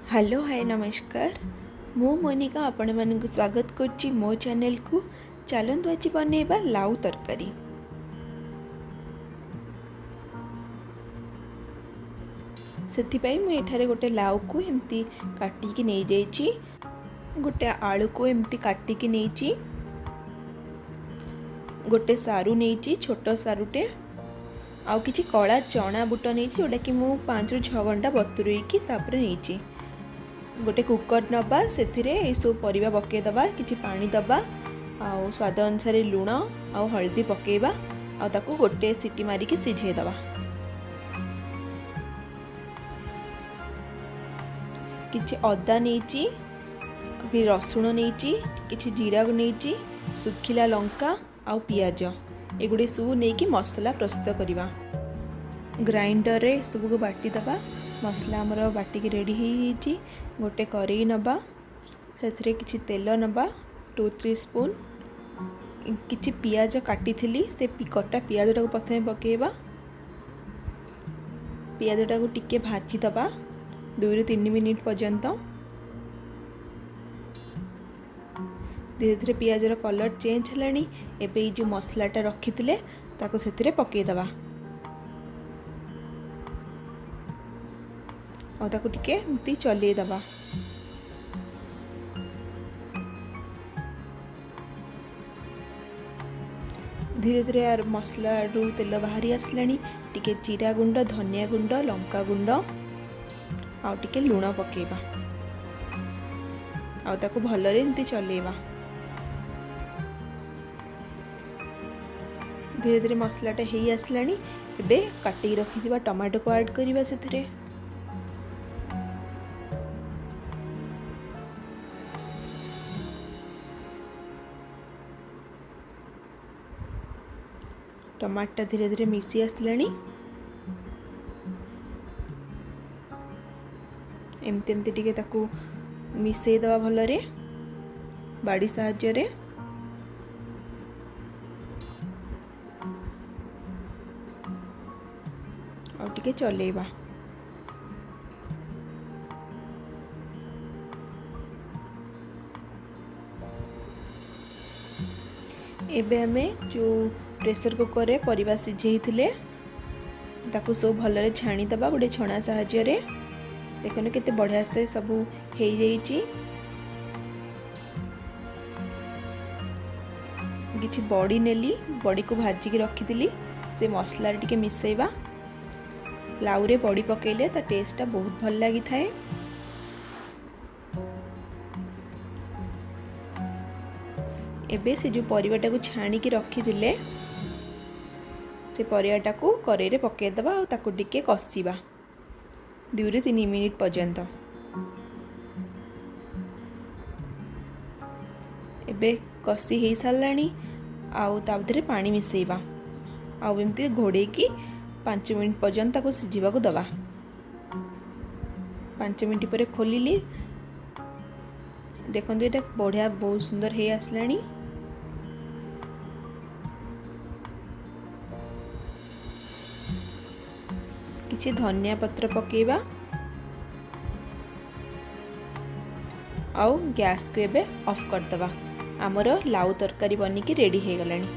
Hello, ହାଏ, ନମସ୍କାର। ମୁଁ ମୋନିକା ଆପଣମାନଙ୍କୁ ସ୍ୱାଗତ କରୁଛି ମୋ ଚ୍ୟାନେଲକୁ। ଚାଲନ୍ତୁ, ଆଜି ବନେଇବା ଲାଉ ତରକାରୀ। ସେଥିପାଇଁ ମୁଁ ଏଠାରେ ଗୋଟେ ଲାଉକୁ ଏମିତି କାଟିକି ନେଇଯାଇଛି, ଗୋଟେ ଆଳୁକୁ ଏମିତି କାଟିକି ନେଇଛି, ଗୋଟେ ସାରୁ ନେଇଛି, ଛୋଟ ସାରୁଟେ, ଆଉ କିଛି କଳା ଚଣା ବୁଟ ନେଇଛି, ଯେଉଁଟାକି ମୁଁ 5ରୁ 6 ଘଣ୍ଟା ବତୁରେଇକି ତାପରେ ନେଇଛି। ଗୋଟେ କୁକର୍ ନେବା, ସେଥିରେ ଏସବୁ ପରିବା ପକାଇଦେବା, କିଛି ପାଣି ଦେବା ଆଉ ସ୍ୱାଦ ଅନୁସାରେ ଲୁଣ ଆଉ ହଳଦୀ ପକାଇବା ଆଉ ତାକୁ ଗୋଟେ ସିଟି ମାରିକି ସିଝେଇ ଦେବା। କିଛି ଅଦା ନେଇଛି, ରସୁଣ ନେଇଛି, କିଛି ଜିରା ନେଇଛି, ଶୁଖିଲା ଲଙ୍କା ଆଉ ପିଆଜ, ଏଗୁଡ଼ିକ ସବୁ ନେଇକି ମସଲା ପ୍ରସ୍ତୁତ କରିବା। ଗ୍ରାଇଣ୍ଡରରେ ଏସବୁକୁ ବାଟିଦେବା। ମସଲା ଆମର ବାଟିକି ରେଡ଼ି ହେଇଯାଇଛି। ଗୋଟେ କରେଇ ନେବା, ସେଥିରେ କିଛି ତେଲ ନେବା, 2-3 ସ୍ପୁନ୍। କିଛି ପିଆଜ କାଟିଥିଲି, ସେ କଟା ପିଆଜଟାକୁ ପ୍ରଥମେ ପକାଇବା। ପିଆଜଟାକୁ ଟିକେ ଭାଜିଦେବା 2ରୁ 3 ମିନିଟ୍ ପର୍ଯ୍ୟନ୍ତ। ଧୀରେ ଧୀରେ ପିଆଜର କଲର୍ ଚେଞ୍ଜ ହେଲାଣି। ଏବେ ଏଇ ଯେଉଁ ମସଲାଟା ରଖିଥିଲେ, ତାକୁ ସେଥିରେ ପକାଇଦେବା ଆଉ ତାକୁ ଟିକେ ଏମିତି ଚଲେଇ ଦେବା। ଧୀରେ ଧୀରେ ଆର ମସଲାରୁ ତେଲ ବାହାରି ଆସିଲାଣି। ଟିକେ ଜିରା ଗୁଣ୍ଡ, ଧନିଆ ଗୁଣ୍ଡ, ଲଙ୍କା ଗୁଣ୍ଡ ଆଉ ଟିକେ ଲୁଣ ପକାଇବା ଆଉ ତାକୁ ଭଲରେ ଏମିତି ଚଲେଇବା। ଧୀରେ ଧୀରେ ମସଲାଟା ହେଇ ଆସିଲାଣି। ଏବେ କାଟିକି ରଖିଥିବା ଟମାଟୋକୁ ଆଡ଼୍ କରିବା ସେଥିରେ। ଟମାଟୋଟା ଧୀରେ ଧୀରେ ମିଶି ଆସିଲାଣି। ଏମିତି ଏମିତି ଟିକେ ତାକୁ ମିଶାଇ ଦେବା ଭଲରେ ବାଡ଼ି ସାହାଯ୍ୟରେ। ଆଉ ଟିକେ ଚଲେଇବା। ଏବେ ଆମେ ଯେଉଁ ପ୍ରେସର କୁକରରେ ପରିବା ସିଝେଇଥିଲେ, ତାକୁ ସବୁ ଭଲରେ ଛାଣିଦେବା ଗୋଟେ ଛଣା ସାହାଯ୍ୟରେ। ଦେଖନ୍ତୁ, କେତେ ବଢ଼ିଆ ସେ ସବୁ ହେଇଯାଇଛି। କିଛି ବଡ଼ି ନେଲି, ବଡ଼ିକୁ ଭାଜିକି ରଖିଥିଲି, ସେ ମସଲାରେ ଟିକେ ମିଶାଇବା। ଲାଉରେ ବଡ଼ି ପକାଇଲେ ତା ଟେଷ୍ଟଟା ବହୁତ ଭଲ ଲାଗିଥାଏ। ଏବେ ସେ ଯେଉଁ ପରିବାଟାକୁ ଛାଣିକି ରଖିଥିଲେ, ସେ ପରିବାଟାକୁ କରେଇରେ ପକାଇଦେବା ଆଉ ତାକୁ ଟିକେ କଷିବା 2ରୁ 3 ମିନିଟ୍ ପର୍ଯ୍ୟନ୍ତ। ଏବେ କଷି ହେଇସାରିଲାଣି ଆଉ ତା ଭିତରେ ପାଣି ମିଶାଇବା ଆଉ ଏମିତି ଘୋଡ଼େଇକି 5 ମିନିଟ୍ ପର୍ଯ୍ୟନ୍ତ ତାକୁ ସିଝିବାକୁ ଦେବା। 5 ମିନିଟ୍ ପରେ ଖୋଲିଲି। ଦେଖନ୍ତୁ, ଏଇଟା ବଢ଼ିଆ, ବହୁତ ସୁନ୍ଦର ହେଇ ଆସିଲାଣି। କିଛି ଧନିଆ ପତ୍ର ପକାଇବା ଆଉ ଗ୍ୟାସ୍କୁ ଏବେ ଅଫ୍ କରିଦେବା। ଆମର ଲାଉ ତରକାରୀ ବନିକି ରେଡ଼ି ହେଇଗଲାଣି।